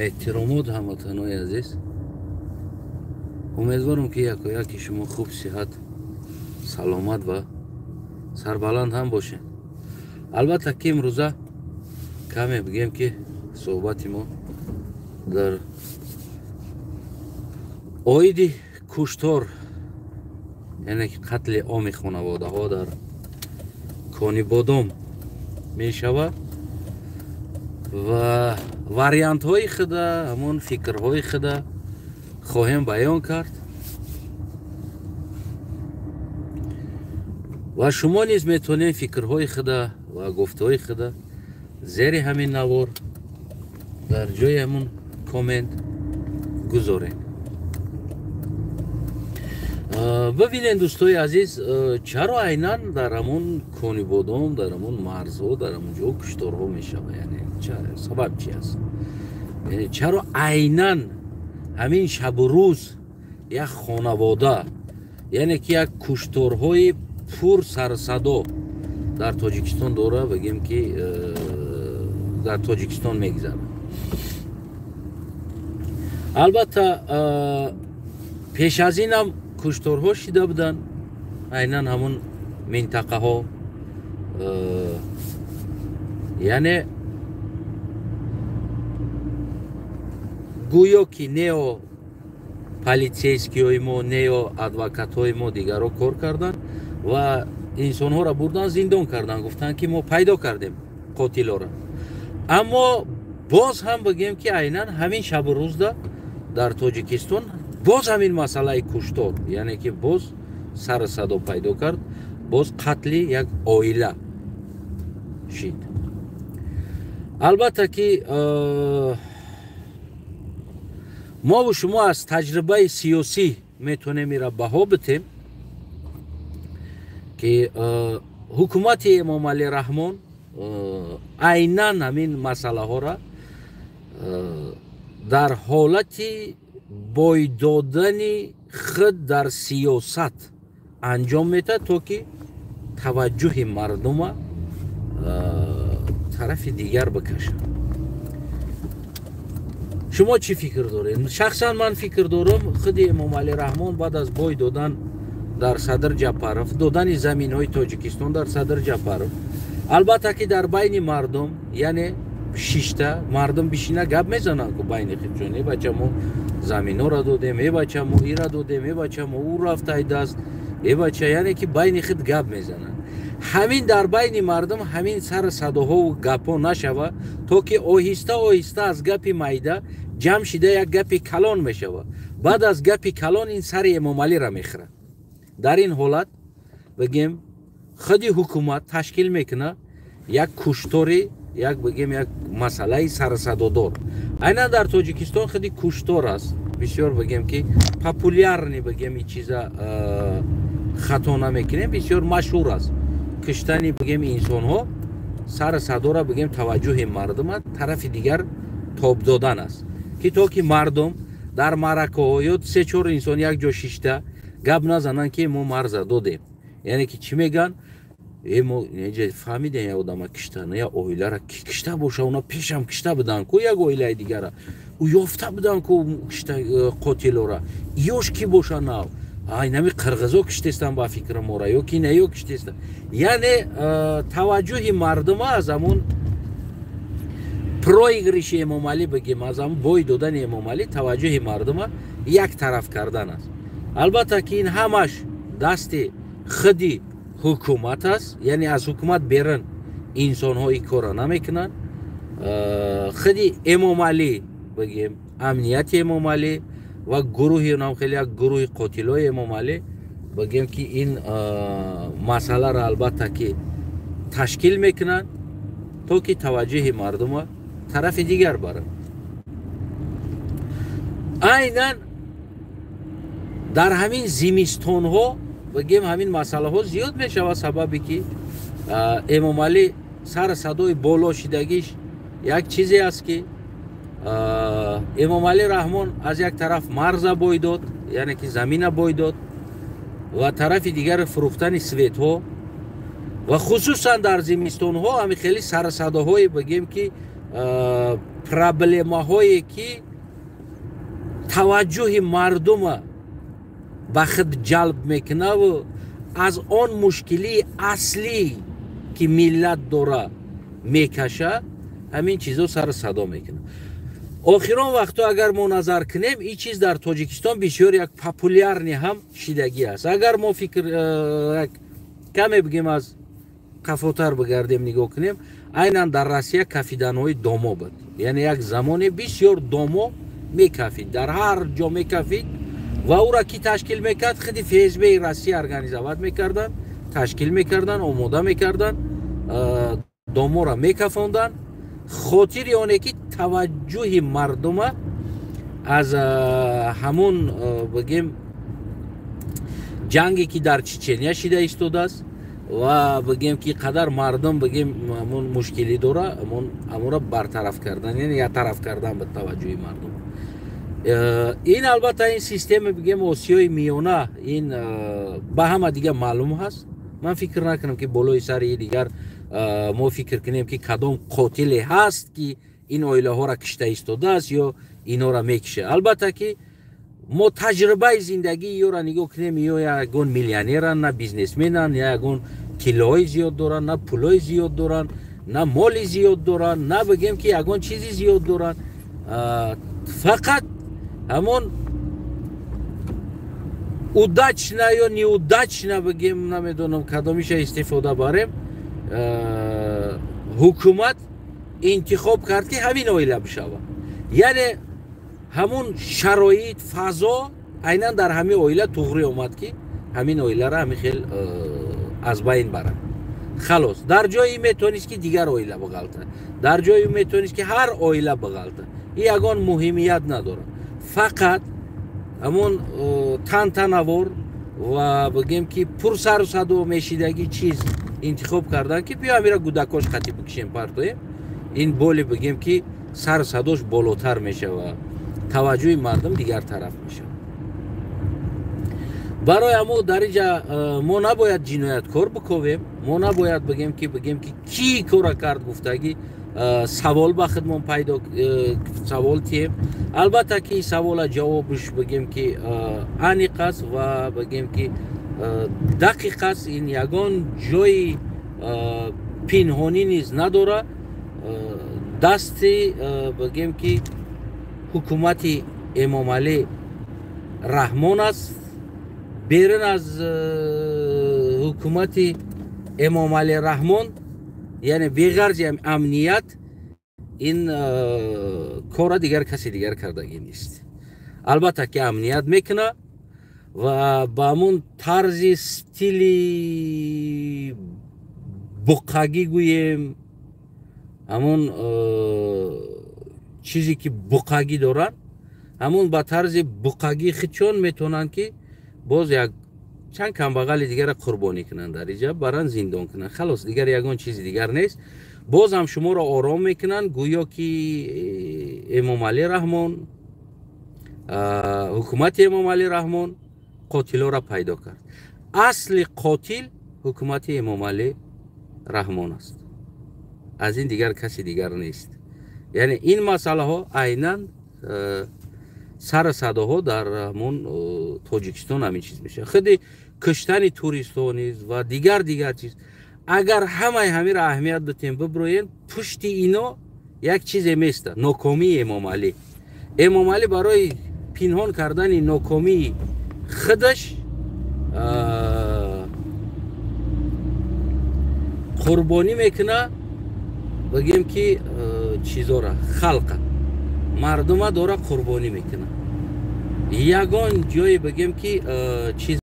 Эҳтиромот, ҳамватанои азиз. Умедворам, ки якояки шумо хуб, сиҳат, саломат ва сарбаланд ҳам бошед. Албатта, ки имрӯза каме бигем, ки суҳбати мо дар оиди куштор, яъне ки қатли оми хонаводаҳо дар Конибодом мешавад ва вариантҳои худа, ҳамон фикрҳои худа хоҳем баён кард ва шумо низ метавонед фикрҳои худа ва гуфтаҳои худа зери ҳамин навор дар ҷои ҳамон коммент гузоред. Бибинед, дӯстои азиз, чаро айнан дар ҳамон Конибодом, дар ҳамон марзҳо, дар ҳамон ҷо кушторҳо мешавад? Яъне сабаб чи аст? Яъне чаро айнан ҳамин шабу рӯз як хонавода, яъне ки як кушторҳои пур сарсадо дар Тоҷикистон дора, бигем ки дар Тоҷикистон мегзарад? Албатта, пеш аз инам кушторҳо шида буданд айнан ҳамон минтақаҳо, яъне гӯё ки нео полицейскиҳои мо, нео адвокатҳои мо, дигарро кор карданд ва инсонҳоро бурдан, зиндон карданд, гуфтанд, ки мо пайдо кардем қотилоро. Аммо боз ҳам бигем, ки айнан ҳамин шабу рӯзда дар Тоҷикистон боз ҳамин масъалаи куштор, яъне ки боз сару садо пайдо кард, боз қатли як оила шид. Албатта, ки мову шумо аз таҷрибаи сиёсӣ метавонем ира баҳо битем, ки ҳукумати Эмомалӣ Раҳмон айнан ҳамин масъалаҳоро дар ҳолати бойдодани худ дар сиёсат анҷом метаҳад, то ки таваҷҷӯҳи мардума тарафи дигар бикашад. Шумо чӣ фикр доред? Шахсан ман фикр дорам, худи Эмомалӣ Раҳмон баъд аз бой додан дар Садир Ҷапаров, додани заминҳои Тоҷикистон дар Садир Ҷапаров, албатта, ки дар байни мардум, яъне шишта мардум бишина гап мезананд ку байни худшон: «Э бача, мо заминҳоро додем, э бача, мо ира додем, э бача, мо ӯ рафтай даст, э бача», яъне ки байни худ гап мезананд. Ҳамин дар байни мардум ҳамин сару садоҳову гапҳо нашава, то ки оҳиста оҳиста аз гапи майда ҷамъ шида як гапи калон мешавад. Баъд аз гапи калон ин сари Эмомалиро мехӯрад. Дар ин ҳолат, бигем, худи ҳукумат ташкил мекунад як куштори, як, бигем, як масъалаи сарсадодор. Айнан дар Тоҷикистон худи куштор аст бисёр, бигем, ки популярный, бигем, ин чиза хато намекунем, бисёр машҳур аст киштани, бигем, инсонҳо. Сари садора, бигем, таваҷҷӯҳи мардума тарафи дигар тоб додан аст, ки то ки мардум дар маъракаҳо ё се чор инсон як ҷо шишта гап назананд, ки мо марза додем. Яъне ки чӣ мегӯянд? Э, мо неҷа фаҳмидем, як одама киштан, як оилара ки кишта боша, уна пешам кишта буданд ку, як оилаи дигара ӯ ёфта буданд ку кишта қотилора, ёш ки боша нав ай нами қирғизо киштестан ба фикри мора ё ки не ё киштестан. Яъне таваҷҷӯҳи мардума аз ҳамун проигрыши Эмомалӣ, бигем, аз ҳамун бой додани Эмомалӣ таваҷҷӯҳи мардума як тараф кардан аст. Албатта, ки ин ҳамаш дасти худи ҳукумат аст, яъне аз ҳукумат берун инсонҳо ин корро намекунанд. Худи Эмомалӣ, бигем, амнияти Эмомалӣ ва гурӯҳи нам, хеле як гурӯҳи қотилои Эмомалӣ, бигем, ки ин масъаларо, албатта, ки ташкил мекунанд, то ки таваҷҷӯҳи мардума тарафи дигар баранд. Айнан дар ҳамин зимистонҳо, бигем, ҳамин масъалаҳо зиёд мешавад. Сабабе ки Эмомалӣ сар садои боло шидагиш як чизе аст, ки Эмомалӣ Раҳмон аз як тараф марза бой дод, яъне ки замина бой дод, ва тарафи дигар фурӯхтани светҳо ва хусусан дар зимистонҳо ҳами хеле сарсадоҳое, бигем, ки Проблемаҳое ки таваҷҷӯҳи мардума ба худ ҷалб мекунаву аз он мушкилии аслӣ, ки миллат дора, мекаша, ҳамин чизо сару садо мекунад. Охирон вақтҳо, агар мо назар кунем, ин чиз дар Тоҷикистон бисёр як популярный ҳам шидагӣ аст. Агар мо фикр як каме бигем, аз қафотар бигардем, нигоҳ кунем, айнан дар Россия кафиданҳои домо буд. Яъне як замоне бисёр домо мекафид, дар ҳар ҷо мекафид. Ва ӯра кӣ ташкил мекард? Худи ФСБи Россия организовать мекарданд, ташкил мекарданд, омода мекарданд, доморо мекафонданд, хотири оне ки таваҷҷӯҳи мардума аз ҳамун, бигем, ҷанге, ки дар Чечения шида истодааст, ва бигем, ки қадар мардум, бигем, ҳамун мушкилӣ дора, ҳамонро бартараф кардан, яъне яктараф кардан ба таваҷҷӯҳи мардум. Ин, албатта, ин система, бигем, Осиёи Миёна, ин ба ҳама дига маълум ҳаст. Ман фикр накунам, ки болои сари дигар мо фикр кунем, ки кадом қотиле ҳаст, ки ин оилаҳоро кишта истодааст ё инора мекиша. Албатта, ки мо таҷрибаи зиндагии ёро нигоҳ кунем, ё ягон миллионеран, на бизнесменан, я ягон тиллоҳои зиёд доранд, на пулҳои зиёд доранд, на моли зиёд доранд, на, бигем, ки ягон чизи зиёд доранд. Фақат ҳамон удачно ё неудачно, бигем, намедонам кадомиша истифода барем, ҳукумат интихоб кард, ки ҳамин оила бишавад. Яъне ҳамун шароит, фазо айнан дар ҳамин оила туғрӣ омад, ки ҳамин оиларо ҳамин хел аз байн барад. Халос, дар ҷои метавонист, ки дигар оила бағалта, дар ҷои метавонист, ки ҳар оила бағалта, ин ягон муҳимият надорад. Фақат ҳамон тантанавор ва, бигем, ки пурсару садо мешидагӣ чиз интихоб кардан, ки биё амира гудакош қатӣ бикишем, партоем. Ин боли, бигем, ки сару садош болотар мешава, таваҷҷӯҳи мардум дигар тараф мешавад. Барои ҳамо дар инҷа мо набояд ҷинояткор биковем, мо набояд бигем, ки кӣ кора кард гуфтагӣ савол ба худмон пайдо савол тием. Албатта, ки савола ҷавобш, бигем, ки аниқ аст ва, бигем, ки дақиқ аст. Ин ягон ҷои пинҳонӣ низ надорад. Дасти, бигем, ки ҳукумати Эмомалӣ Раҳмон аст. Берун аз ҳукумати Эмомалӣ Раҳмон, яъне беғарзи амният, ин кора дигар касе дигар кардагӣ нест. Албатта, ки амният мекуна ва ба ҳамун тарзи стили буққагӣ гӯем, ҳамун чизе, ки буққагӣ доранд, ҳамун ба тарзи буққагӣ хичон метавонанд, ки боз як чанд камбағали дигара қурбонӣ кунанд, дар иҷа баранд, зиндон кунанд. Халос, дигар ягон чизи дигар нест. Боз ҳам шуморо ором мекунанд, гӯё ки Эмомалӣ Раҳмон, ҳукумати Эмомалӣ Раҳмон қотилоро пайдо кард. Асли қотил ҳукумати Эмомалӣ Раҳмон аст, аз ин дигар каси дигар нест. Яъне ин масъалаҳо айнан сару садоҳо дар ҳамон Тоҷикистон ҳамин чиз мешавад. Худи куштани туристҳо низ ва дигар чиз, агар ҳамаи ҳамиро аҳамият битем, биброем, пушти ино як чизе места: нокомии Эмомалӣ. Эмомалӣ барои пинҳон кардани нокомии худаш қурбонӣ мекуна, бигем, ки чизора, халқа, мардума дора қурбонӣ мекуна. Ягон ҷое, бигем, ки чиз.